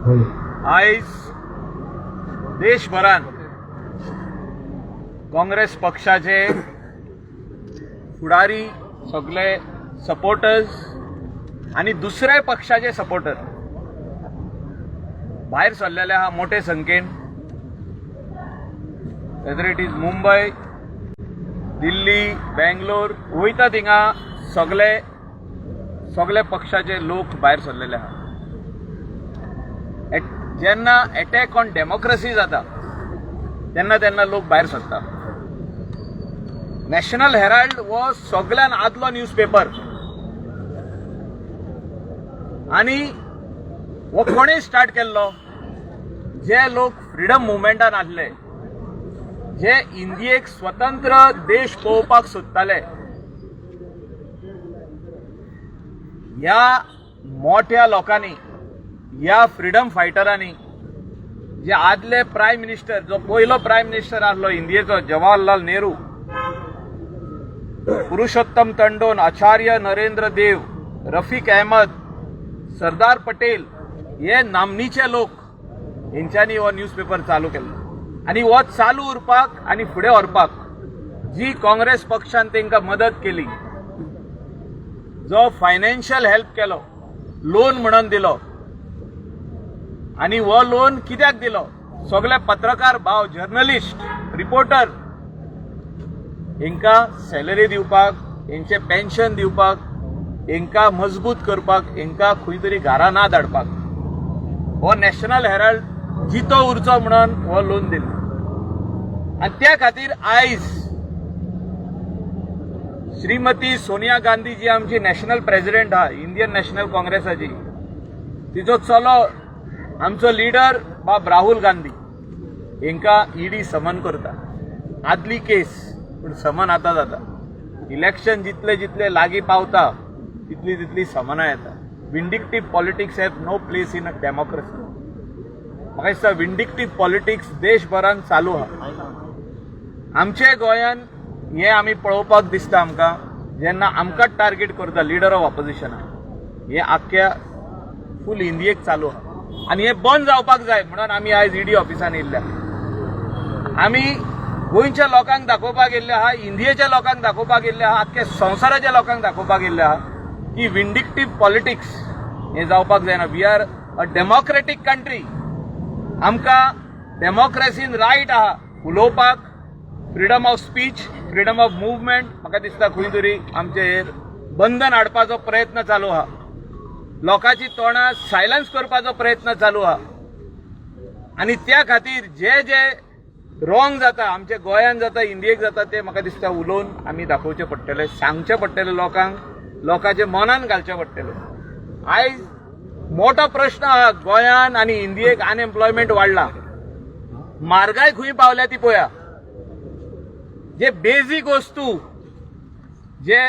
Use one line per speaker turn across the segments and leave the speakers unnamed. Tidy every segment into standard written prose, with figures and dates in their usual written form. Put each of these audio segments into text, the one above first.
आयज देशभरान काँग्रेस पक्षाचे फुडारी, सगळे सपोर्टर्स आनी दुसऱ्या पक्षाचे सपोर्टर भायर सरलेले आहा मोठे संख्येन. Weather it is Mumbai, Delhi, Bangalore, वयता थिंगा सगळे सगळे पक्षाचे लोक भायर सरलेले आहा. जेन्ना एटॅक ऑन डेमोक्रेसी जाता तेन्ना तेन्ना लोक भायर सरता. नॅशनल हेराल्ड हो सगळ्यान आदलो न्यूज पेपर आनी हो कोणी स्टार्ट केल्लो? जे लोक फ्रिडम मुवमेंटान आसले, जे इंडियेक स्वतंत्र देश पळोवपाक सोदताले, ह्या मोठ्या लोकांनी, ह्या फ्रिडम फायटरांनी, जे आदले प्रायम मिनिस्टर, जो पयलो प्रायम मिनिस्टर आसलो इंडियेचो जवाहरलाल नेहरू, पुरुषोत्तम टंडन, आचार्य नरेंद्र देव, रफीक अहमद, सरदार पटेल, हे नामनीचे लोक, हेंच्यांनी हो न्यूज पेपर चालू केल्लो. आनी हो चालू उरपाक आनी फुडें व्हरपाक जी काँग्रेस पक्षान तांकां मदत केली, जो फायनान्शियल हेल्प केलो, लोन म्हणून दिलो, आनी हो लोन कित्याक दिलो? सगळे पत्रकार भाव, जर्नलिस्ट, रिपोर्टर, हेंकां सॅलरी दिवपाक, हेंचें पेन्शन दिवपाक, हेंकां मजबूत करपाक, हेंकां खंय तरी घरा ना धाडपाक, हो नॅशनल हेराल्ड जितो उरचो म्हणून हो लोन दिलो. आनी त्या खातीर आयज श्रीमती सोनिया गांधी जी आमची नॅशनल प्रेसिडेंट आहा इंडियन नॅशनल काँग्रेसाची, तिचो चलो, आमचो लिडर बाब राहुल गांधी, हेंकां ईडी समन करता. आदली केस, पूण समन आतां जाता. इलेक्शन जितले जितले लागीं पावता तितली तितली समनां येता. Vindictive politics have no place in a democracy. म्हाका दिसता विंडिक्टीव पॉलिटिक्स देशभरान चालू आहा. आमचे गोंयान हें आमी पळोवपाक दिसता आमकां, जेन्ना आमकांच टार्गेट करता लिडर ऑफ ऑपोजिशनाक. हें आख्ख्या फूल इंडियेक चालू आहा आनी हें बंद जावपाक जाय म्हणून आमी आयज ईडी ऑफिसान येयल्ले. आमी गोंयच्या लोकांक दाखोवपाक येयल्ले आहा, इंडियेच्या लोकांक दाखोवपाक येयल्ले आहा, आख्ख्या संवसाराच्या लोकांक दाखोवपाक येयल्ले आहा की विंडिक्टीव पॉलिटिक्स हें जावपाक जायना. We are a democratic country. आमकां डेमोक्रेसीन रायट आहा उलोवपाक, freedom of speech, freedom of movement. म्हाका दिसता खंय तरी आमचे हेर बंधन हाडपाचो प्रयत्न चालू आहा, लोकांची तोंडां सायलन्स करपाचो प्रयत्न चालू आहा. आनी त्या खातीर जे जे रॉंग जाता, आमच्या गोंयान जाता, इंडियेक जाता, ते म्हाका दिसता उलोवन आमी दाखोवचें पडटलें, सांगचें पडटलें लोकांक, लोकांच्या मनान घालचें पडटलें. आयज मोठो प्रश्न आहा, गोंयान आनी इंडियेक अनएम्प्लॉयमेंट वाडला, म्हारगाय खंय पावल्या ती पळया. जे बेजीक वस्तू जे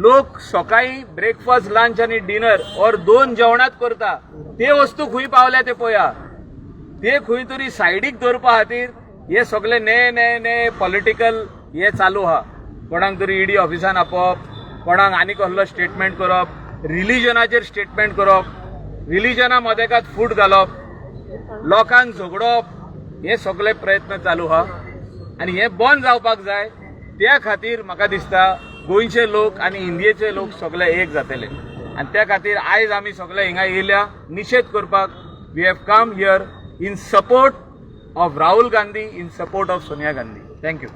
लोक सकाळी ब्रेकफास्ट, लंच आनी डिनर और दोन जेवणात करता, ते वस्तू खंय पावल्या ते पळया. ते खंय तरी सायडीक दवरपा खातीर हे सगळे ने ने ने पॉलिटिकल हे चालू आहा. कोणाक तरी ईडी ऑफिसान आपोवप, कोणाक आनी कसलो स्टेटमेंट करप, रिलिजनाचेर स्टेटमेंट करप, रिलिजना मदेकात फूट घालप, लोकांक झगडोवप, हे सगळे प्रयत्न चालू आहा आनी हे बंद जावपाक जाय. त्या खातीर म्हाका दिसता गोंयचे लोक आनी इंडियेचे लोक सगळे एक जातले आनी त्या खातीर आयज आमी सगळे हिंगा येयल्या निशेध करपाक. We have come here in support of Rahul Gandhi, in support of Sonia Gandhi. Thank you.